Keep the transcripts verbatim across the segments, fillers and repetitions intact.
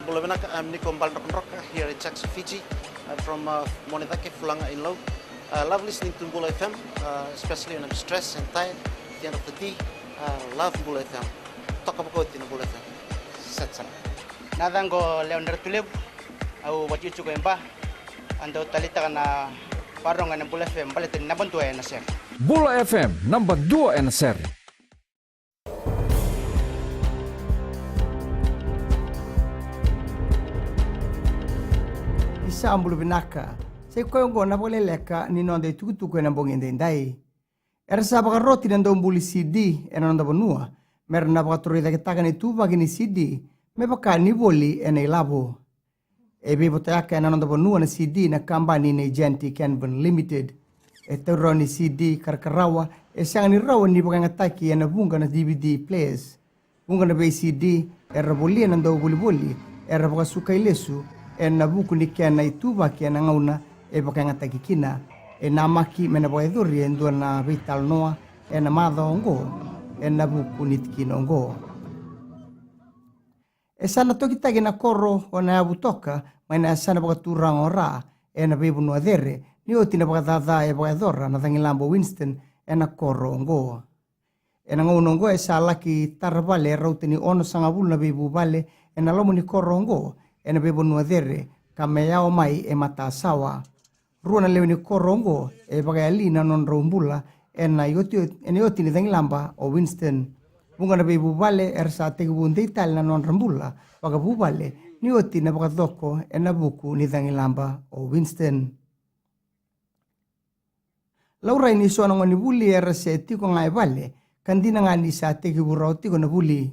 Bula vinaka, I'm Niko Baledrokadroka here in Jackson, Fiji. I'm from uh, Monecake, Fulaga in Lau. I love listening to Bula F M, uh, especially when I'm stressed and tired at the end of the day. I love Bula F M. Toka vakauti na Bula F M. Set sara. Na yacaqu o Lewa Dratulevu, au vakaitikotiko e Ba, au dau taleitaka na vakarorogo ena Bula F M baleta ni naba dua ena sere. Bula F M, naba dua ena sere. Ni sa bula vinaka. Sa i koya oqo na vakaleleka ni noda itukutuku ena bogi edaidai. Era sa vakaroti na daubuli C D ena noda vanua mera na vakatorocaketaka na ituvaki ni C D me vaka ni voli ena ilavo. E veivotayaka ena noda vanua na C D na kabani nei Gentic Canvin Limited. E tauri rawa ni C D ka ra ka rawa, e sega ni rawa ni vakayagataki ena vuqa na D V D players. Vuqa na vei C D era volia na dauvolivoli era vakasukai lesu ena vuku ni kena ituvaki ena gauna e vakayagataki kina. E namaki me na vakayacori e dua na veitalanoa ena macawa oqo ena vuku ni tikina oqo. E sa na tokitaki na koro o Nayavutoka mai na yasana vakaturaga o Ra ena veivanua cere ni oti na vakacaca e vakayacora na cagilaba o Winston ena koro oqo. Ena gauna oqo e sa laki tara vale e rauta ni onosagavulu na veivuvale ena loma ni koro oqo ena veivanua cere ka me yawa mai e matasawa. Rua na lewe ni koro oqo e vakayali na nodrau bula ena ioti, ena ioti ni cagilaba o Winston. Vuqa na veivuvale era sa tekivu dei tale na nodra bula vakavuvale ni oti na vakacoko ena vuku ni cagilaba o Winston. Laurai ni so na gonevuli era se tiko ga e vale ka dina ga ni sa tekivu rawa tiko na vuli.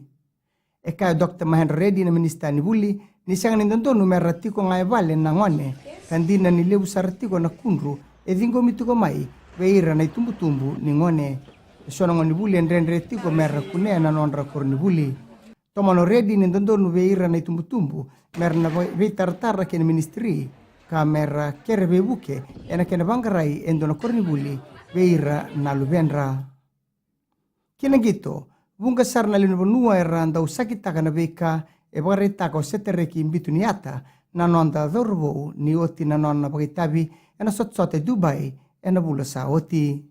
E kaya o Doctor Mahendra Reddy na minisita ni vuli ni sega ni dodonu mera tiko ga e vale na gone ka dina ni levu sara tiko na kudru e ciqomi tiko mai vei ira na itubutubu ni gone. E so na gonevuli e dredre tiko mera kunea na nodra koronivuli. Tomana o Reddy ni dodonu vei ira na itubutubu mera na vei-, veitaratara kei na ministry ka mera kere veivuke ena kena vaqarai e dua na koronivuli vei ira na luvedra. Kina qito, vuqa sara na lewe ni vanua era dau sakitaka na veika e vakaraitaka o Setereki Bituniyata na noda cauravou ni oti na nona vakaitavi ena sotasota e Dubai ena vula sa oti.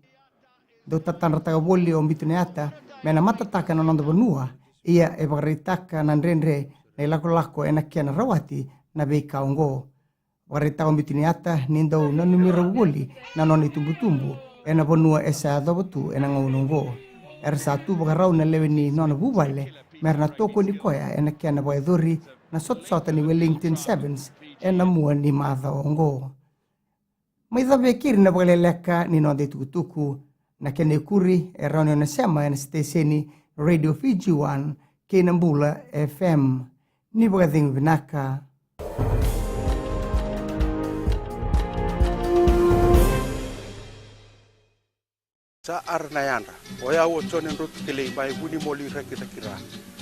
Dau tatadrataka voli o Bituniyata me na matataka na noda vanua, ia e vakaraitaka na dredre na ilakolako ena kena rawati na veika oqo. Vakaraitaka o Bituniyata ni dau nanumi rau voli na nona itubutubu ena vanua e sa yacova tu ena gauna oqo. Era sa tu vakarau na lewe ni nona vuvale mera na tokoni koya ena kena vakayacori na sotasota ni Wellington Sevens ena mua ni macawa oqo. Mai cava e keri na vakaleleka ni noda itukutuku. Na kena ikuri e rawa ni o na sema ena siteseni Radio Fiji One kei na Bula F M. Ni vakacegu vinaka. Sa ara na yadra. O yau o Jone Drotu Kelei mai Vunimoli, Rakiraki, Ra.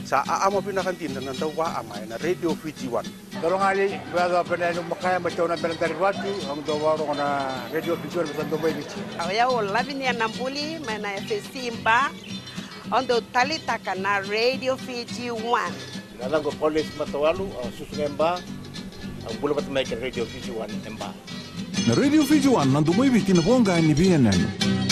Sa aama vinaka dina na dauvaama ena Radio Fiji One. Dolo gali, vea dua pena enu makaya ma tau na bena dari vatu, au dau varogo na Radio Fiji One, sa dau mai Viti. O yau o Lavinia Nabuli mai na F S C Ba, au dau talitaka na Radio Fiji One. Na yacaqu o Paulesi Matawalu, au susu ga e Ba, au bula vata mai kei na Radio Fiji One e Ba. Na Radio Fiji One, na domo i Viti, na voqa ni veiyanuyanu.